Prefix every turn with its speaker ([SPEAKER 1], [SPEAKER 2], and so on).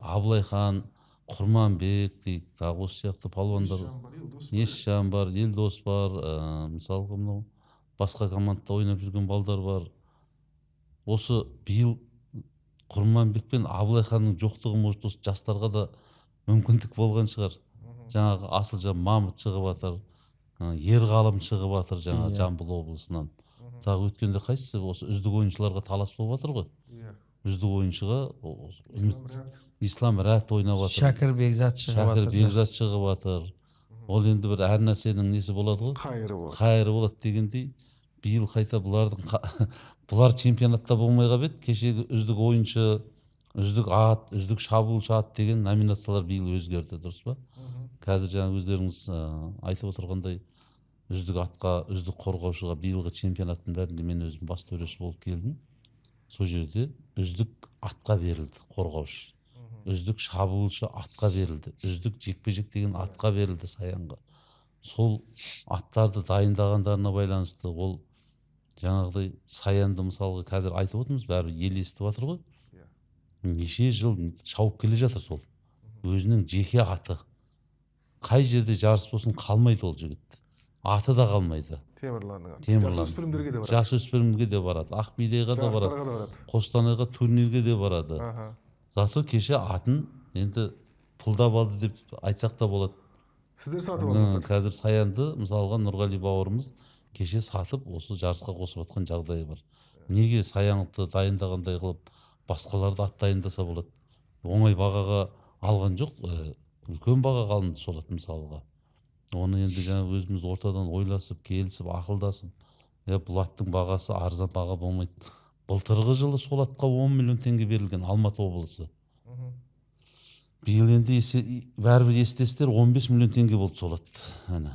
[SPEAKER 1] Абылайхан, Құрманбек дейік, тағы осы сияқты палуандар. Есжан бар, Елдос бар, мысалға, мынау басқа командада ойнап жүрген балдар бар. Осы биыл Құрманбек пен Абылайханның жоқтығы, может, осы жастарға да мүмкіндік болған шығар. Жаңағы Асылжан Мамыт шығып жатыр, Ерғалым шығып жатыр жаңағы Жамбыл облысынан. Тағы өткенде қайсысы осы үздік ойыншыларға талас болып жатыр ғой. Үздік ойыншыға Ислам Рәт ойнап жатыр.
[SPEAKER 2] Шәкір Бекзат шығып
[SPEAKER 1] Шәкір
[SPEAKER 2] жатыр.
[SPEAKER 1] Бекзат шығып жатыр. Ол енді бір әр нәрсенің несі болады ғой.
[SPEAKER 3] Қайыры болады.
[SPEAKER 1] Қайыры болады дегендей, биыл қайта бұлардың бұлар чемпионатта болмай қалып еді. Кешегі үздік ойыншы, үздік ат, үздік шабуылшы ат деген номинациялар биыл өзгерді, дұрыс па? Қазір жаңа өздеріңіз айтып отырғандай, үздік атқа, үздік қорғаушыға биылғы чемпионаттың бәрінде мен өзім бас төреші болып келдім. Сол жерде үздік атқа берілді қорғаушы, үздік шабуылшы атқа берілді, үздік жекпе жек деген атқа берілді, Саянға. Сол аттарды дайындағандарына байланысты ол жаңағыдай Саянды, мысалға, қазір айтып отырмыз, бәрі ел естіп жатыр ғой. Неше жыл шауып келе жатыр сол өзінің жеке аты. Қай жерде жарыс болсын, қалмайды ол жігіт, аты да қалмайды.
[SPEAKER 3] Темірланның аты.
[SPEAKER 1] Темірлан.
[SPEAKER 3] Жасөспірімдерге де барады.
[SPEAKER 1] Жасөспірімге де барады, Ақбидайға да барады.
[SPEAKER 3] Жастарға да барады.
[SPEAKER 1] Қостанайға турнирге де барады. Зато кеше атын енді пұлдап алды деп айтсақ та болады.
[SPEAKER 3] Сіздер сатып алдыңыздар.
[SPEAKER 1] Қазір Саянды, мысалға, Нұрғали бауырымыз кеше сатып, осы жарысқа қосып жатқан жағдайы бар. Неге Саянды дайындағандай қылып басқаларды ат дайындаса болады? Оңай бағаға алған жоқ, үлкен бағаға алынды сол ат, мысалға. Оны енді жаңа өзіміз ортадан ойласып, келісіп, ақылдасып, е, бұл аттың бағасы арзан баға болмайды. Былтырғы жылы сол атқа 10 миллион теңге берілген Алматы облысы. Биыл енді есе, бәрібір естесіздер, 15 миллион теңге болды сол ат. Әне.